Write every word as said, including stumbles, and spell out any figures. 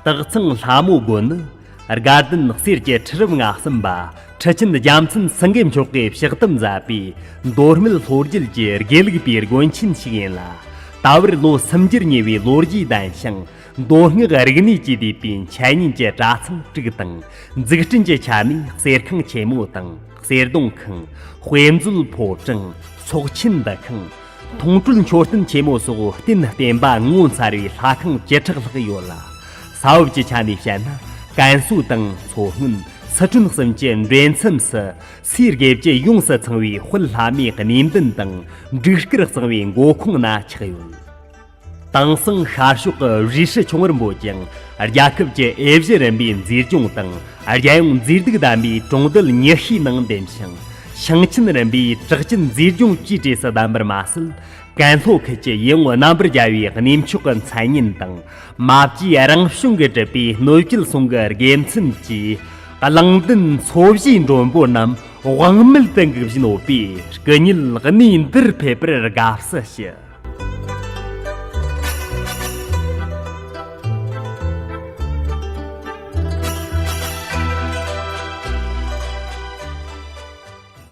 སྟག་ཚང་ལྷ་མོ་དགོན་ནི་དགའ་ལྡན་གསེར་གྱི་ཁྲི་རབས་ང་གསུམ་པ་ཁྲི་ཆེན་རྒྱལ་མཚན་སེང་གེ་མཆོག་གིས་ཕྱག་དམ་མཛད་པའི་མདོ་སྨད་ལྷོ་རྒྱུད་ཀྱི་དགེ་ལུགས་པའི་དགོན་ཆེན་ཞིག་ཡིན་ལ། ད་བར་ལོ་སུམ་འགྱུར་ཉེ་བའི་ལོ་རྒྱུས་ལྡན་ཞིང་། མདོ་སྔགས་རིག་གནས་ཀྱིས་བསྡུས་པའི་འཆད་ཉན་གྱི་གྲྭ་ཚང་དྲུག་དང་། འཛུགས་སྐྲུན་གྱི་ཆ་ནས་གསེར་ཁང་ཆེན་མོ་དང་། གསེར་སྡོང་ཁང་། དཔེ་མཛོད་ཕོ་བྲང་། ཚོགས་ཆེན་འདུ་ཁང་། མཐོང་གྲོལ་མཆོད་རྟེན་ཆེན་མོ་སོགས་རྟེན་བརྟེན་པ་ངོ་མཚར་བའི་ལྷ་ཁང་བཅུ་ཕྲག་ལྷག་ཡོད་ལ། ས་བབ་ཀྱི་ཆ་ནས་བཤད་ན། ཀན་སུའུ་དང་མཚོ་སྔོན། སི་ཁྲོན་གསུམ་གྱི་འདྲེས་མཚམས་སུ། སའི་དགེ་བཅུ་ཡོངས་སུ་ཚང་བའི་དཔལ་ལྷ་མོའི་གནས་མདུན་དང་། འབྲུག་དཀར་གཙང་བའི་མགོ་ཁུངས་ན་ཆགས་ཡོད། དེང་སང་ཤར་ཕྱོགས་ཀྱི་རུས་ཧྲི་ཆུང་བར་འབོད་ཅིང་། རྒྱལ་ཁབ་ཀྱི་ཨེ་ཤི་ཡ་རིམ་པའི་མཛེས་ལྗོངས་དང་། རྒྱལ་ཡོངས་མཛེས་སྡུག་ལྡན་པའི་གྲོང་རྡལ་ཉི་ཤུའི་ནང་འདེམས་ཤིང་། ཞིང་ཆེན་རིམ་པའི་གྲགས་ཅན་མཛེས་ལྗོངས་ཀྱི་གྲས་སུ་བདམས་པར་མ་ཟད། ཀན་ལྷོ་ཁུལ་གྱི་ཡིད་འོང་རྣམ་པར་རྒྱལ་བའི་གནས་མཆོག་གི་མཚན་སྙན་དང་། མ་བཅོས་རང་བྱུང་གིས་གྲུབ་པའི་སྣོད་བཅུད་ཟུང་གི་དགེ་མཚན་གྱིས། གླང་མདུན་འཚོ་བྱེད་མགྲོན་པོ་རྣམས་དབང་མེད་དུ་འགུག་བཞིན་ཡོད་པས། སྐུ་ཉིད་གནས་འདིར་ཕེབས་པར་དགའ་བསུ་ཞུ།